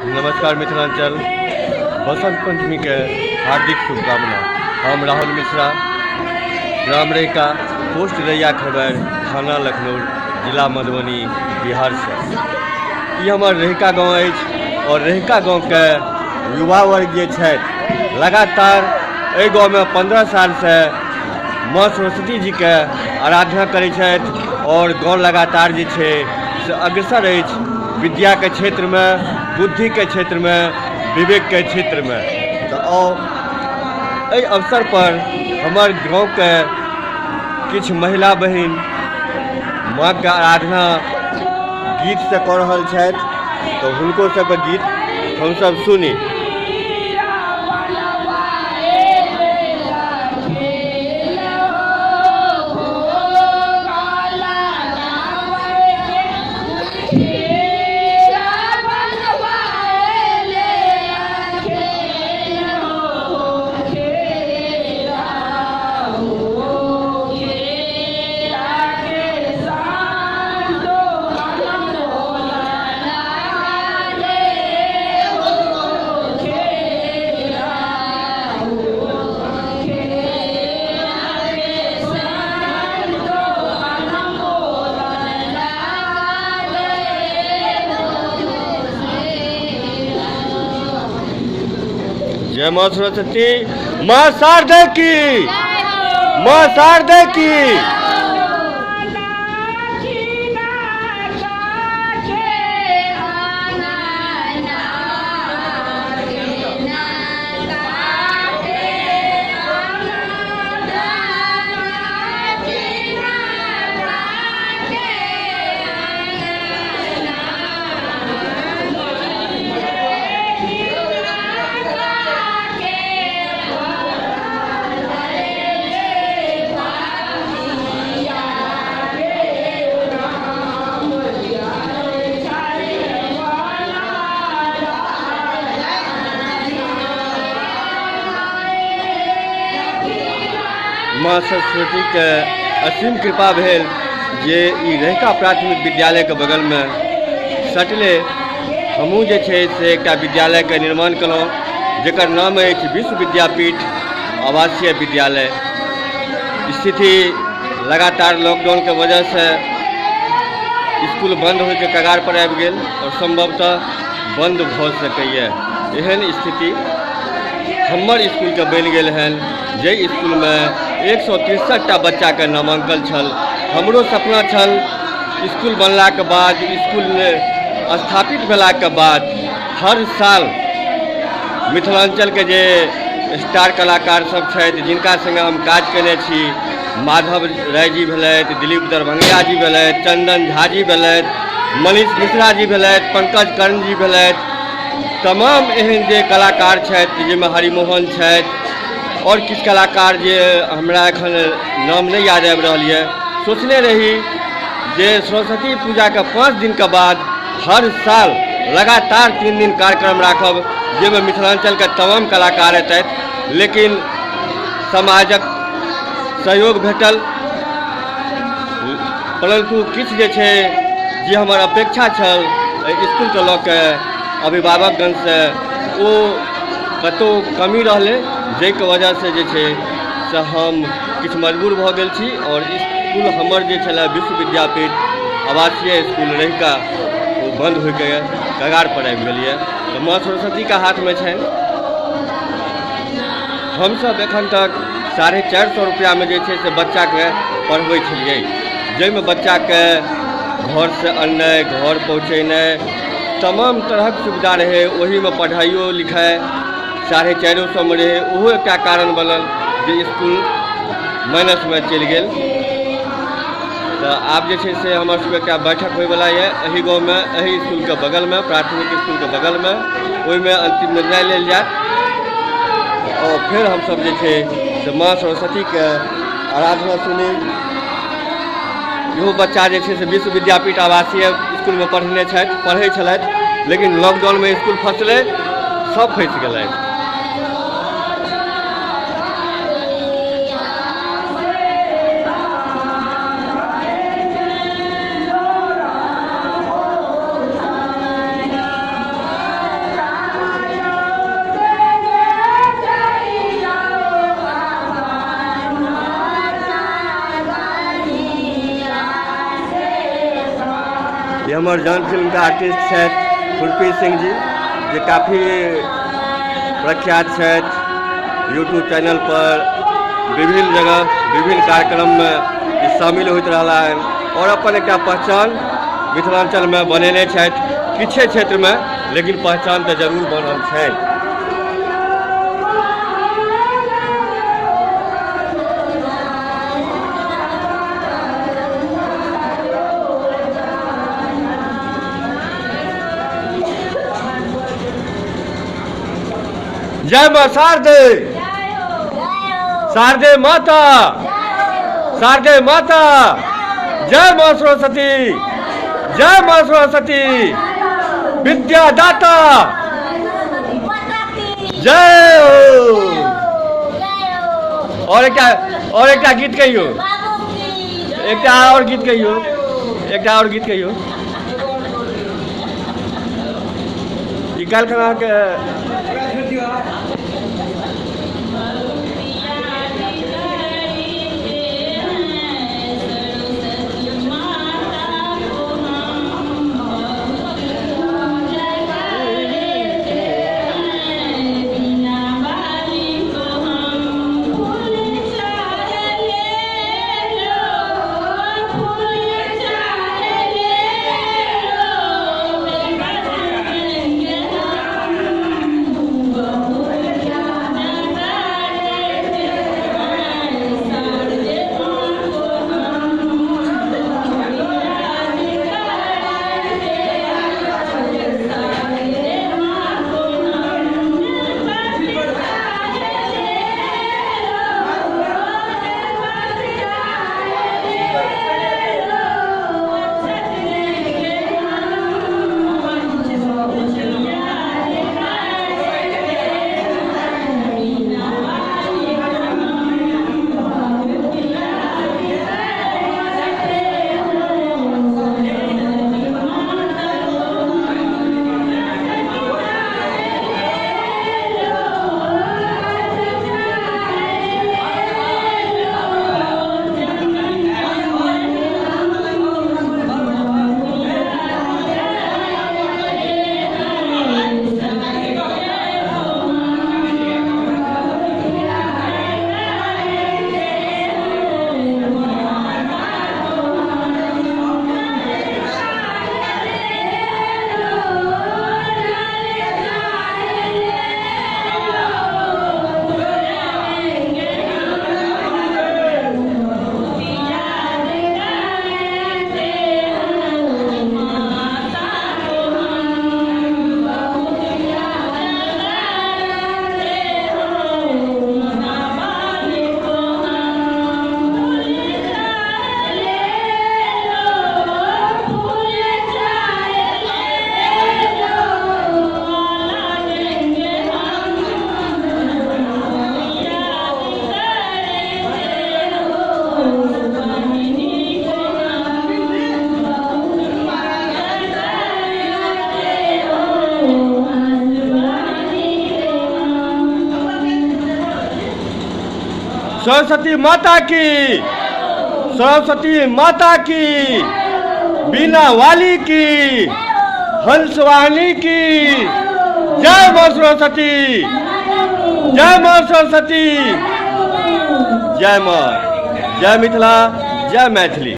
नमस्कार मिथिलांचल, बसंत पंचमी के हार्दिक शुभकामना। हम राहुल मिश्रा, ग्राम रहिका, पोस्ट रैया खबर, थाना लखनऊ, जिला मधुबनी, बिहार से। ई हमर रहिका गांव अछि और रहिका गांव के युवा वर्ग जे छथि लगातार एहि गांव में 15 साल से माँ सरस्वती जी के आराधना करै छथि और गांव लगातार जे छै से अग्रसर अछि विद्याके क्षेत्रमे, बुद्धिके क्षेत्रमे, विवेकके क्षेत्रमे। तऽ आउ एहि अवसरपर हमर गाँवके किछु महिला बहिन माँके आराधना गीतसँ कऽ रहल छथि, तऽ हुनको सबके गीत हमसब सुनी। जय माँ सरस्वती, माँ शारदे की, माँ शारदे की। माँ सरस्वती के असीम कृपा भेल जे ई रहिका प्राथमिक विद्यालय के बगल में सटले हमहूँ जे छै से एकटा विद्यालय के निर्माण केलहुँ, जकर नाम अछि विश्व विद्यापीठ आवासीय विद्यालय। स्थिति लगातार लॉकडाउन के वजह से स्कूल बंद होइके कगार पर आबि गेल और संभवतः बंद भऽ सकैए। एहन स्थिति हमर स्कूलके बनि गेल हन, जाहि स्कूलमे 163 बच्चाके नामांकन छल। हमरो सपना छल स्कूल बनलाके बाद, स्कूल स्थापित भेलाके बाद हर साल मिथिलांचलके जे स्टार कलाकार सब छथि, जिनका संगे हम काज केने छी, माधव राय जी भेलथि, दिलीप दरभंगिया जी भेलथि, चंदन झा जी भेलथि, मनीष मिश्रा जी भेलथि, पंकज कर्ण जी भेलथि, तमाम एहन जे कलाकार छथि, जाहिमे हरिमोहन छथि आओर किछु कलाकार जे हमरा एखन नाम नहि याद आबि रहल यऽ। सोचने रही जे सरस्वती पूजाके 5 दिनके बाद हर साल लगातार 3 दिन कार्यक्रम राखब, जाहिमे मिथिलांचलके तमाम कलाकार एतथि, लेकिन समाजक सहयोग भेटल, परन्तु किछु जे छै जे हमर अपेक्षा छल एहि इसकुलके लऽ कऽ अभिभावकगणसँ, ओ कतहु कमी रहलै, जाहिके वजहसँ जे छै से हम किछु मजबूर भऽ गेल छी और इसकुल हमर जे छलै विश्व विद्यापीठ आवासीय इसकुल रहिका, ओ बन्द होइके कगार पर आबि गेल यऽ। तऽ माँ सरस्वतीके हाथमे छनि। हमसब एखन तक 450 रुपैआमे जे छै से बच्चाके पढ़बै छलियै, जाहिमे बच्चाके घरसँ अननाइ, घर पहुँचेनाइ, तमाम तरहक सुविधा रहै। ओहीमे पढ़ाइयो लिखाइ 450मे रहै। ओहो एकटा कारण बनल जे इसकुल माइनसमे चलि गेल। तऽ आब जे छै से हमर सबके एकटा बैठक होइवला यऽ एहि गाँवमे, एहि इसकुलके बगलमे, प्राथमिक इसकुलके बगलमे। ओहिमे अन्तिम निर्णय लेल जायत आओर फेर हमसब जे छै से माँ सरस्वतीके आराधना सुनी। इहो बच्चा जे छै से विश्व विद्यापीठ आवासीय इसकुलमे पढ़ने छथि, पढ़ै छलथि, लेकिन लॉकडाउनमे इसकुल फसलै, सब फँसि गेलथि। हमर जान फिल्मके आर्टिस्ट छथि खुरपी सिंह जी, जे काफी प्रख्यात छथि। यूट्यूब चैनल पर विभिन्न जगह विभिन्न कार्यक्रममे ई शामिल होइत रहला हन आओर अपन एकटा पहचान मिथिलाञ्चलमे बनेने छथि। किछे क्षेत्रमे, लेकिन पहचान तऽ जरूर बनल छनि। जय माँ शारदे, शारदे माता, शारदे माता, जय माँ सरस्वती, जय माँ सरस्वती विद्यादाता, जय हो। और एकटा, और एकटा गीत कहियौ, एकटा और गीत कहियौ, एकटा और गीत कहियौ। ई काल्हिखन अहाँके सरस्वती माता की, सरस्वती माता की, बीना वाली की, हंसवाहिनी की जय। माँ सरस्वती जय, माँ सरस्वती जय। माँ जय, मिथिला जय, मैथिली।